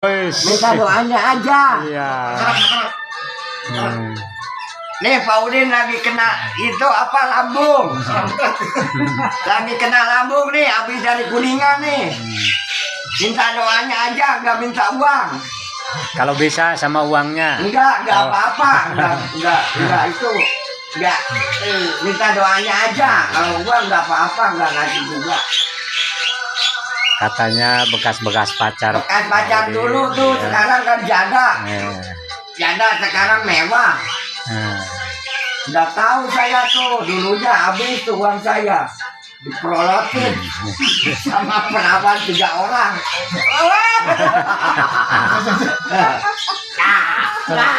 Wes. Minta doanya aja. Iya. Nih, Pak Udin lagi kena itu apa, lambung. Lagi kena lambung nih, habis dari Kuningan nih. Minta doanya aja, nggak minta uang. Kalau bisa sama uangnya. Enggak apa-apa, enggak itu. Enggak, minta doanya aja. Kalau uang enggak apa-apa, enggak ngasih juga. Katanya bekas-bekas pacar. Bekas pacar dulu tuh, sekarang kan janda. Janda sekarang mewah. Nggak tahu saya tuh, dulunya habis tuh uang saya. Diperolotin sama perawan tiga orang. Nah,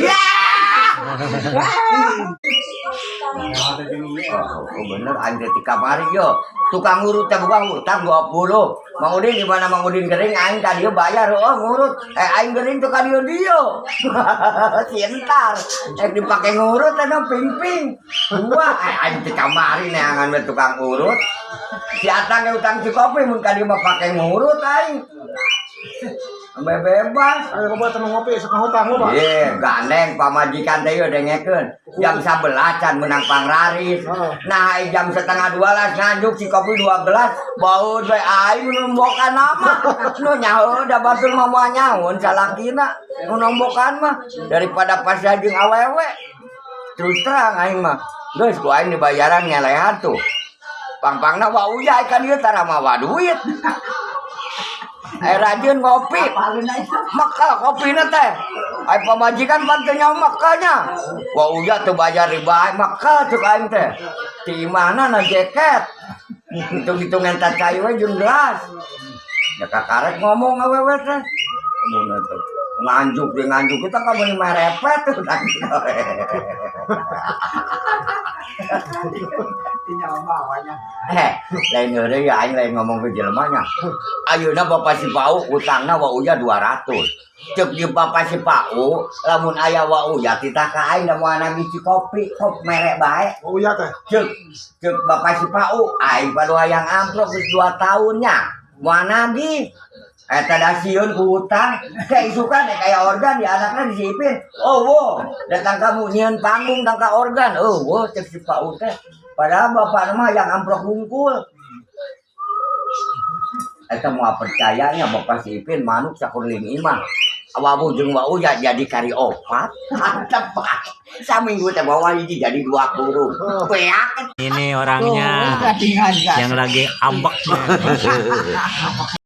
ya. Oh, bener aing teh ti kamari yo. Tukang urut teh boga hutang 20. Mang Udin di mana? Mang Udin gering, aing ka dieu bayar, oh ngurut. Eh, aing gering tuh ka dieu dieu. Si entar. Eh, dipake ngurut teh ping-ping. Dua eh aing ti kamari neangan we tukang urut. Si Atang ge utang si kopi, mun ka dieu mah pake ngurut aing. Sampai bebas. Ayo coba temen ngopi, sok ngutang lu, Pak. Iya, gandeng pamajikan teh yeuh, dengekeun. Jam 11 can menang pangraris. Nah, jam 11.30 nganjuk si kopi 2 gelas, baut we aing nu nombokan nama. Nu nyaho da batur mah moal nyaho salakina. Nu nombokan mah daripada pas jeung awewe. Terus terang aing mah. Geus ku aing dibayaran ngelehan tuh. Pang-pangna wa uya kan ieu tara mawa duit. Eh, rajin ngopi. Maka kopina teh. Ai pamajikan pan teu nyaho makalnya. Wa uya teu bayar riba maka cek aing teh. Di mana na jaket? Hitung-hitungan tak cai we jeung gelas. Ya kakarek ngomong awewe teh. Mun teh nganjuk di nganjuk kita kan meuni merepet tuh. Eh, lain heureuy ya, aing lain ngomong ke jelema nya. Ayeuna Bapak si Pau utangna wa uya 200. Cek di Bapak si Pau, lamun aya wa uya titah ka aing da moal nagih si kopi, kop merek bae. Oh iya teh. Cek cek Bapak si Pau, aing padu hayang amplop geus 2 tahun nya. Moal nagih. Eta da sieun ku hutang, kayak isukan eh kayak organ di anaknya disipin. Oh, wo, datang kamu nyieun panggung tangka organ. Oh, wo, cek si Pau teh. Padahal bapak mah yang amplop wungkul. Eta mau percayanya Bapak si Ipin manuk sakurling imah. Awamu jeung wau ya jadi kari opat. Mantap, Pak. Saminggu teh bawa hiji jadi dua kurung. Beak. Ini orangnya yang lagi ambek.